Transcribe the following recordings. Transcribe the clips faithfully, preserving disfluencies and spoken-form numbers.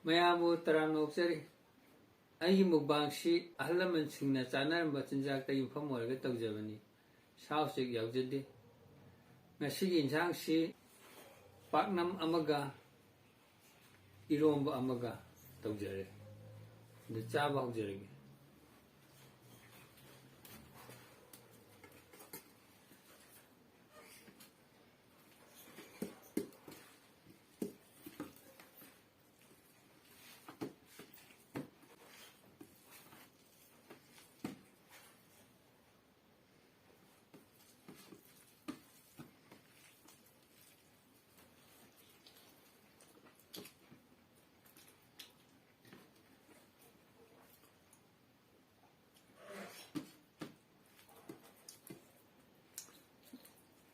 ꯃꯌꯥꯝꯕꯨ ꯇꯔꯥꯝꯅ ꯑꯣꯛꯆꯔꯤ꯫ ꯑꯩꯒꯤ ꯃꯨꯛꯕꯥꯡꯁꯤ ꯑꯍꯜ ꯂꯃꯟꯁꯤꯡꯅ ꯆꯥꯅꯔꯝꯕ ꯆꯤꯟꯖꯥꯛꯇ ꯌꯨꯝꯐꯝ ꯑꯣꯏꯔꯒ ꯇꯧꯖꯕꯅꯤ꯫ ꯁꯥ ꯎꯆꯦꯛ ꯌꯥꯎꯖꯗꯦ꯫ ꯉꯁꯤꯒꯤ ꯏꯟꯁꯥꯡꯁꯤ ꯄꯥꯛꯅꯝ ꯑꯃꯒ ꯏꯔꯣꯝꯕ ꯑꯃꯒ ꯇꯧꯖꯔꯦ꯫ ꯑꯗꯨ ꯆꯥꯕ ꯍꯧꯖꯔꯒꯦ꯫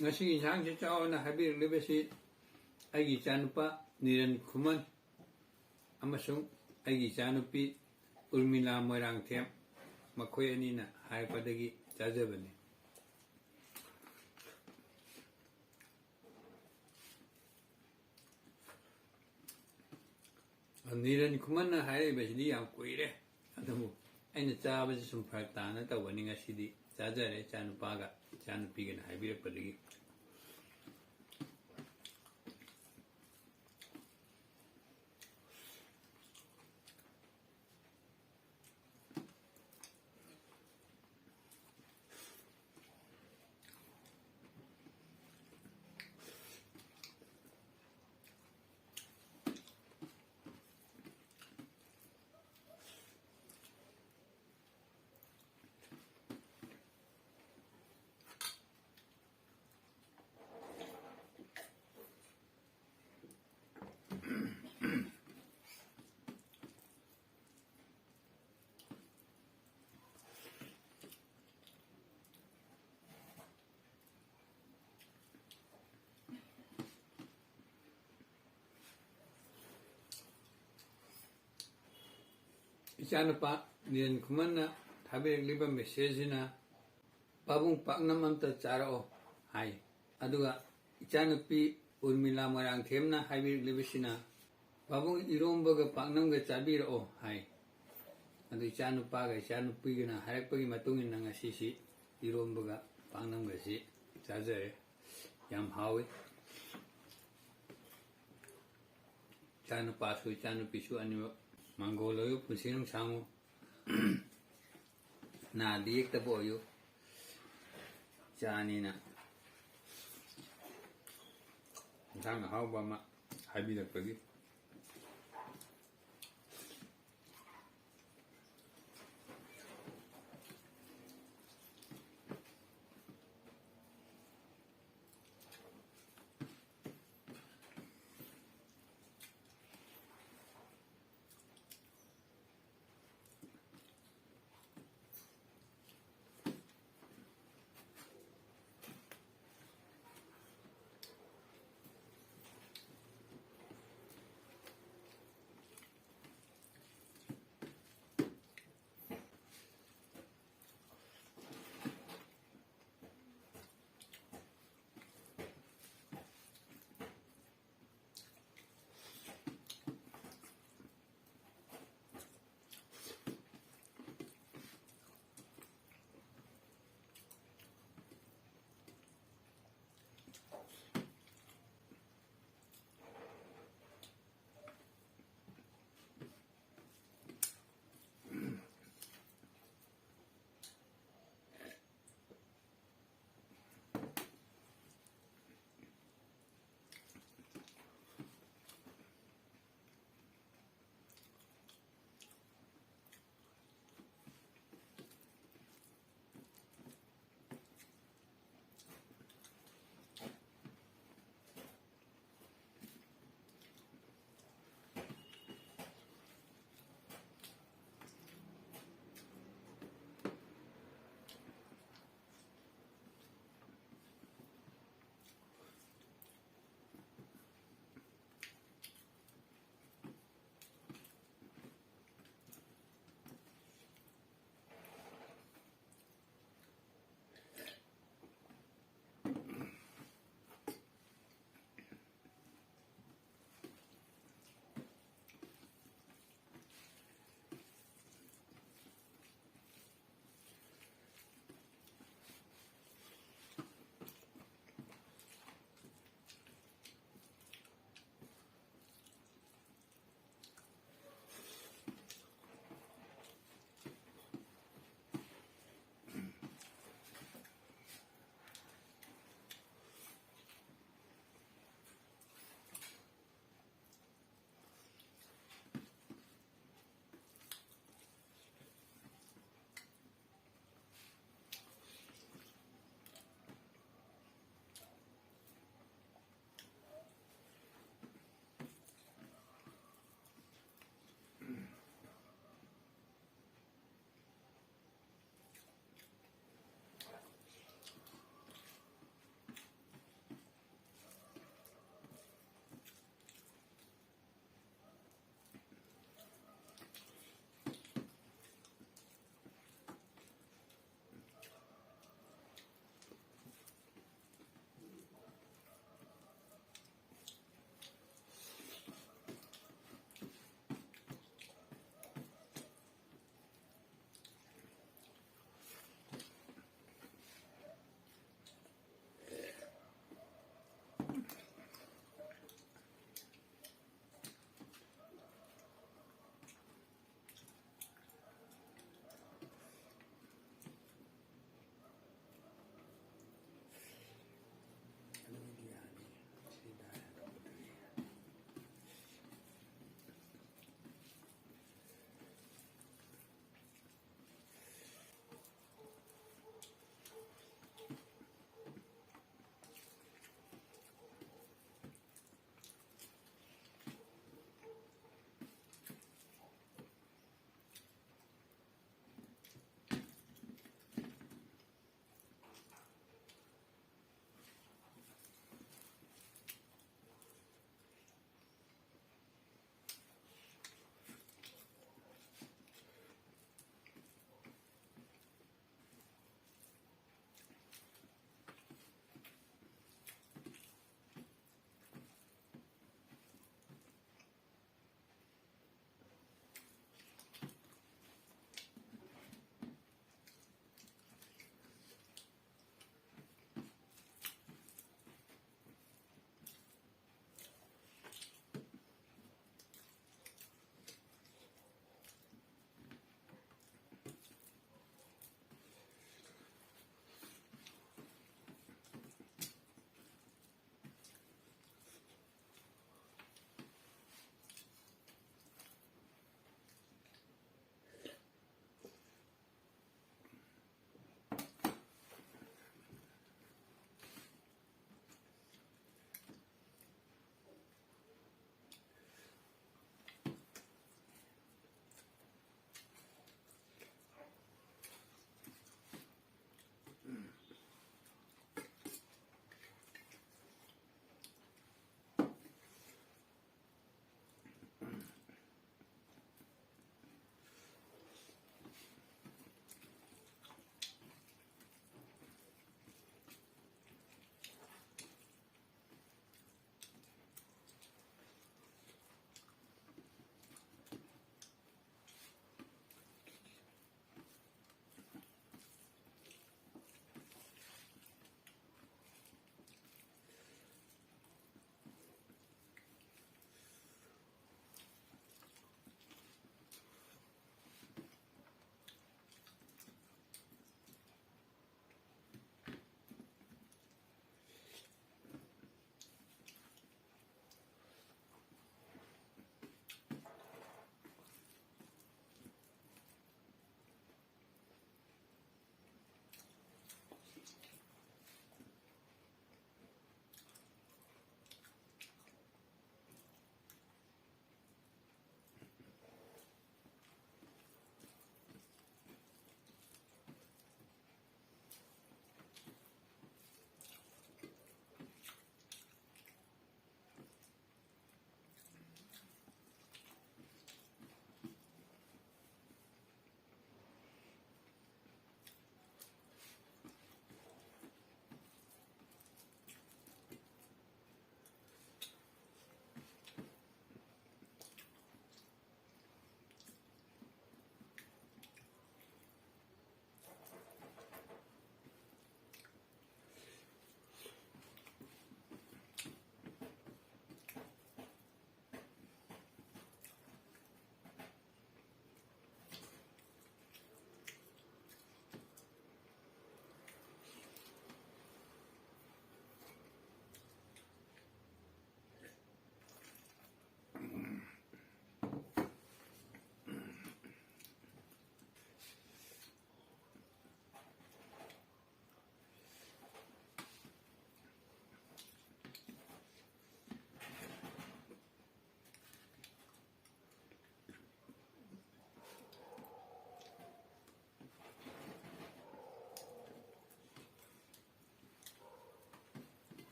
ꯉꯁꯤꯒꯤ ꯏꯟꯁꯥꯡꯁꯤ ꯆꯥꯎꯑꯣꯅ ꯍꯥꯏꯕꯤꯔꯛꯂꯤꯕꯁꯤ ꯑꯩꯒꯤ ꯏꯆꯥꯅꯨꯄꯥ ꯅꯤꯔꯟ ꯈꯨꯃꯟ ꯑꯃꯁꯨꯡ ꯑꯩꯒꯤ ꯏꯆꯥꯅꯨꯄꯤ ꯎꯔꯃꯤꯂꯥ ꯃꯣꯏꯔꯥꯡꯊꯦꯝ, ꯃꯈꯣꯏ ꯑꯅꯤꯅ ꯍꯥꯏꯔꯛꯄꯗꯒꯤ ꯆꯥꯖꯕꯅꯤ꯫ ꯅꯤꯔꯟ ꯈꯨꯃꯟꯅ ꯍꯥꯏꯔꯛꯏꯕꯁꯤꯗꯤ ꯌꯥꯝ ꯀꯨꯏꯔꯦ, ꯑꯗꯨꯕꯨ ꯑꯩꯅ ꯆꯥꯕꯁꯤ ꯁꯨꯝ ꯐꯔꯛ ꯇꯥꯅ ꯇꯧꯒꯅꯤ꯫ ꯉꯁꯤꯗꯤ ꯆꯥꯖꯔꯦ, ꯏꯆꯥꯅꯨꯄꯥꯒ ꯏꯆꯥꯅꯨꯄꯤꯒꯅ ꯍꯥꯏꯕꯤꯔꯛꯄꯗꯒꯤ꯫ ꯏꯆꯥꯅꯨꯄꯥ ꯅꯤꯔꯟ ꯈꯨꯃꯟꯅ ꯊꯥꯕꯤꯔꯛꯂꯤꯕ ꯃꯦꯁꯦꯖꯁꯤꯅ, "ꯄꯥꯕꯨꯡ, ꯄꯥꯛꯅꯝ ꯑꯝꯇ ꯆꯥꯔꯛꯑꯣ" ꯍꯥꯏ꯫ ꯑꯗꯨꯒ ꯏꯆꯥꯅꯨꯄꯤ ꯎꯔꯃꯤꯂꯥ ꯃꯣꯏꯔꯥꯡꯊꯦꯝꯅ ꯍꯥꯏꯕꯤꯔꯛꯂꯤꯕꯁꯤꯅ, "ꯄꯥꯕꯨꯡ, ꯏꯔꯣꯝꯕꯒ ꯄꯥꯛꯅꯝꯒ ꯆꯥꯕꯤꯔꯛꯑꯣ" ꯍꯥꯏ꯫ ꯑꯗꯨ ꯏꯆꯥꯅꯨꯄꯥꯒ ꯏꯆꯥꯅꯨꯄꯤꯒꯅ ꯍꯥꯏꯔꯛꯄꯒꯤ ꯃꯇꯨꯡ ꯏꯟꯅ ꯉꯁꯤꯁꯤ ꯏꯔꯣꯝꯕꯒ ꯄꯥꯛꯅꯝꯒꯁꯤ ꯆꯥꯖꯔꯦ꯫ ꯌꯥꯝ ꯍꯥꯎꯏ꯫ ꯏꯆꯥꯅꯨꯄꯥꯁꯨ ꯏꯆꯥꯅꯨꯄꯤꯁꯨ ꯑꯅꯤꯃꯛ ꯃꯪꯒꯣꯜ ꯑꯣꯏꯌꯨ, ꯄꯨꯟꯁꯤ ꯅꯨꯡꯁꯥꯡꯉꯨ꯫ ꯅꯥꯗ ꯌꯦꯛꯇꯕ ꯑꯣꯏꯌꯨ꯫ ꯏꯆꯥ ꯑꯅꯤꯅ ꯏꯟꯁꯥꯡ ꯑꯍꯥꯎꯕ ꯑꯃ ꯍꯥꯏꯕꯤꯔꯛꯄꯒꯤ꯫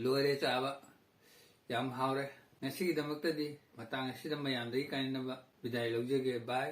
ꯂꯣꯏꯔꯦ ꯆꯥꯕ꯫ ꯌꯥꯝ ꯍꯥꯎꯔꯦ꯫ ꯉꯁꯤꯒꯤꯗꯃꯛꯇꯗꯤ ꯃꯇꯥꯡ ꯑꯁꯤꯗ ꯃꯌꯥꯝꯗꯒꯤ ꯀꯥꯏꯅꯅꯕ ꯕꯤꯗꯥꯏ ꯂꯧꯖꯒꯦ꯫ ꯕꯥꯏ꯫